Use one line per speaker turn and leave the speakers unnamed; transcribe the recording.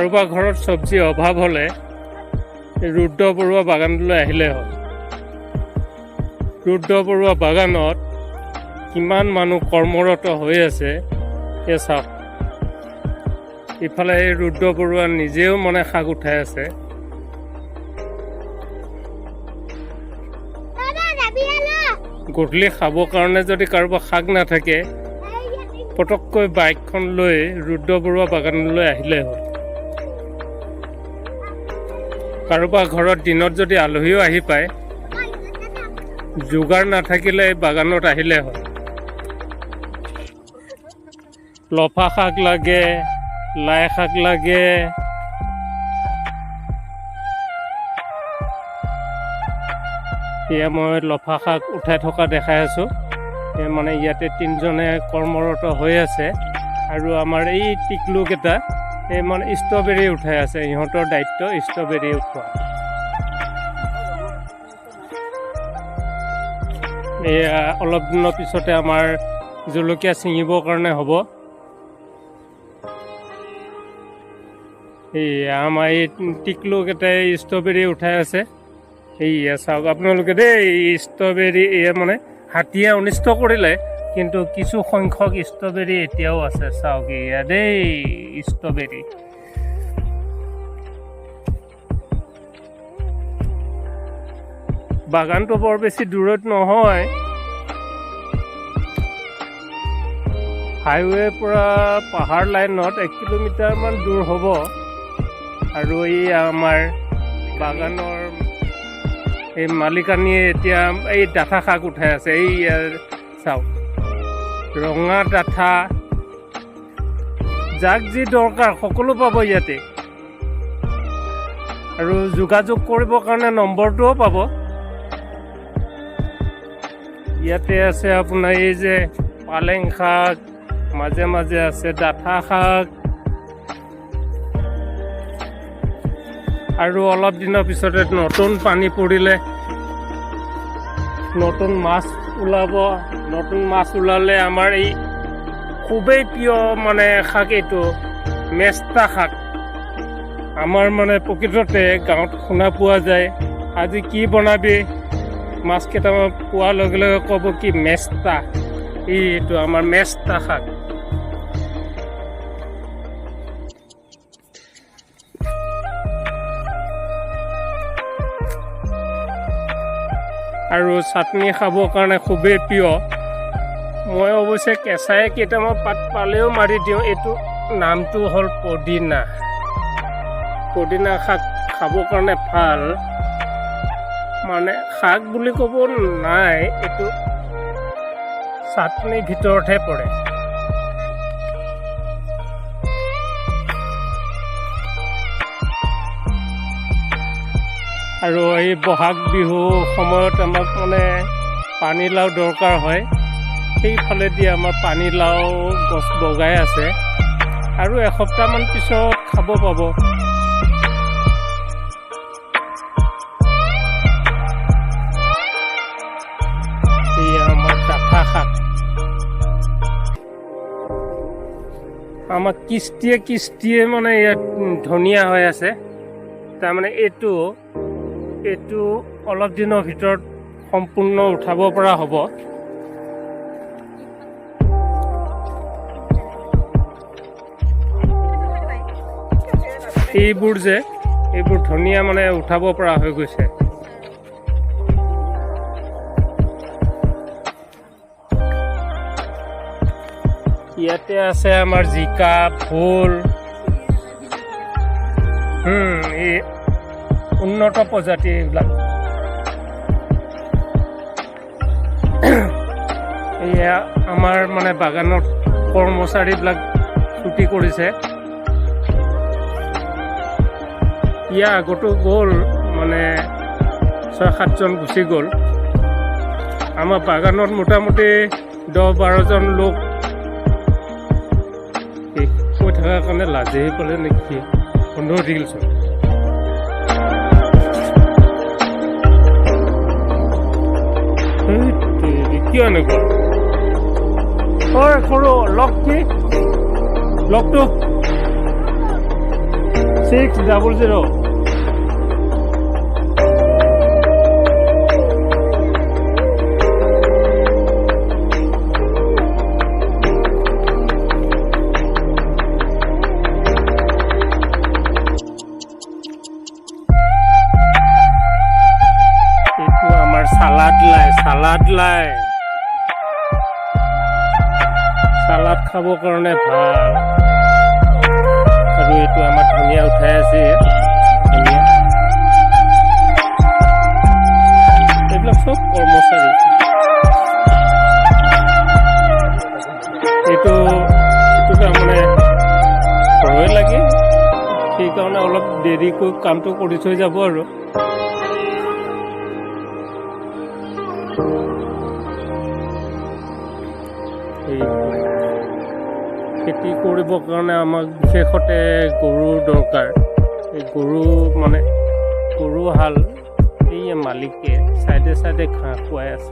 কাৰোবাৰ ঘৰত চব্জিৰ অভাৱ হ'লে ৰুদ্ৰ বৰুৱা বাগানলৈ আহিলে হ'ল। ৰুদ্ৰ বৰুৱা বাগানত কিমান মানুহ কৰ্মৰত হৈ আছে এই চাওক। ইফালে এই ৰুদ্ৰ বৰুৱা নিজেও মানে শাক উঠাই আছে। গধূলি খাবৰ কাৰণে যদি কাৰোবাৰ শাক নাথাকে, পটককৈ বাইকখন লৈ ৰুদ্ৰ বৰুৱা বাগানলৈ আহিলে হ'ল। কাৰোবাৰ ঘৰত দিনত যদি আলহীও আহি পায়, যোগাৰ নাথাকিলে এই বাগানত আহিলে হ'ল। লফা শাক লাগে, লাই শাক লাগে, এয়া মই লফা শাক উঠাই থকা দেখাই আছোঁ। এই মানে ইয়াতে তিনিজনে কৰ্মৰত হৈ আছে আৰু আমাৰ এই টিকলুকেইটা এই মানে ষ্ট্ৰবেৰী উঠাই আছে। ইহঁতৰ দায়িত্ব ষ্ট্ৰবেৰী উঠোৱা। এয়া অলপ দিনৰ পিছতে আমাৰ জলকীয়া ছিঙিবৰ কাৰণে হ'ব। এইয়া আমাৰ এই টিকলুকেইটাই ষ্ট্ৰবেৰী উঠাই আছে। এইয়া চাওক আপোনালোকে দেই, ষ্ট্ৰবেৰী এয়া মানে হাতীয়ে অনিষ্ট কৰিলে, কিন্তু কিছু সংখ্যক ষ্ট্ৰবেৰী এতিয়াও আছে। চাওক এয়া দেই ষ্ট্ৰবেৰী। বাগানটো বৰ বেছি দূৰত নহয়, হাইৱেৰ পৰা পাহাৰ লাইনত 1 কিলোমিটাৰমান দূৰ হ'ব। আৰু এই আমাৰ বাগানৰ এই মালিকানীয়ে এতিয়া এই ডাঠা শাক উঠাই আছে। এই চাওক ৰঙা ডাঠা, যাক যি দৰকাৰ সকলো পাব ইয়াতে। আৰু যোগাযোগ কৰিবৰ কাৰণে নম্বৰটোও পাব। ইয়াতে আছে আপোনাৰ এই যে পালেং শাক, মাজে মাজে আছে ডাঠা শাক। আৰু অলপ দিনৰ পিছতে নতুন পানী পৰিলে নতুন মাছ ওলাব। নতুন মাছ ওলালে আমাৰ এই খুবেই প্ৰিয় মানে শাক এইটো মেষ্টা শাক। আমাৰ মানে প্ৰকৃততে গাঁৱত শুনা পোৱা যায়, আজি কি বনাবি, মাছ কেইটামান পোৱাৰ লগে লগে ক'ব কি মেষ্টা, এইটো আমাৰ মেষ্টা শাক। আৰু চাটনি খাবৰ কাৰণে খুবেই প্ৰিয়। মই অৱশ্যে কেঁচাই কেইটামান পাত পালেও মাৰি দিওঁ। এইটো নামটো হ'ল পদিনা। পদিনা শাক খাবৰ কাৰণে ভাল, মানে শাক বুলি ক'ব নাই, এইটো চাটনিৰ ভিতৰতহে পৰে। আৰু এই বহাগ বিহু সময়ত আমাক মানে পানীলাও দৰকাৰ হয়, সেইফালেদি আমাৰ পানীলাও গছ বগাই আছে আৰু এসপ্তাহমান পিছত খাব পাব। এয়া আমাৰ ডাঠা শাক। আমাৰ কিস্তিয়ে কিস্তিয়ে মানে ইয়াত ধনিয়া হৈ আছে। তাৰমানে এইটো এইটো অলপ দিনৰ ভিতৰত সম্পূৰ্ণ উঠাব পৰা হ'ব। এইবোৰ যে এইবোৰ ধনিয়া মানে উঠাব পৰা হৈ গৈছে। ইয়াতে আছে আমাৰ জিকা, ভোল, এই উন্নত প্ৰজাতি এইবিলাক। এয়া আমাৰ মানে বাগানত কৰ্মচাৰীবিলাক ছুটি কৰিছে। ইয়াৰ আগতো গ'ল মানে 6-7জন গুচি গ'ল। আমাৰ বাগানত মোটামুটি 10-12জন লোক কৈ থকাৰ কাৰণে লাজেই পালে নেকি, বন্ধ হৈ থাকিলচোন। কিয় এনেকুৱা? ঐ সৰু লগ কি লগটো 600। এইটো আমাৰ চালাড লাই, চালাড লাই, চালাড খাবৰ কাৰণে ভাল। আৰু এইটো আমাৰ ধনিয়া উঠাই আছে, ধনিয়া। এইবিলাক চব কৰ্মচাৰী। এইটো তাৰমানে ভয় লাগে, সেইকাৰণে অলপ দেৰিকৈ কামটো কৰি থৈ যাব। আৰু এই খেতি কৰিবৰ কাৰণে আমাক বিশেষতে গৰুৰ দৰকাৰ। এই গৰু মানে গৰু হাল, এই মালিকে চাইডে চাইডে ঘাঁহ খুৱাই আছে।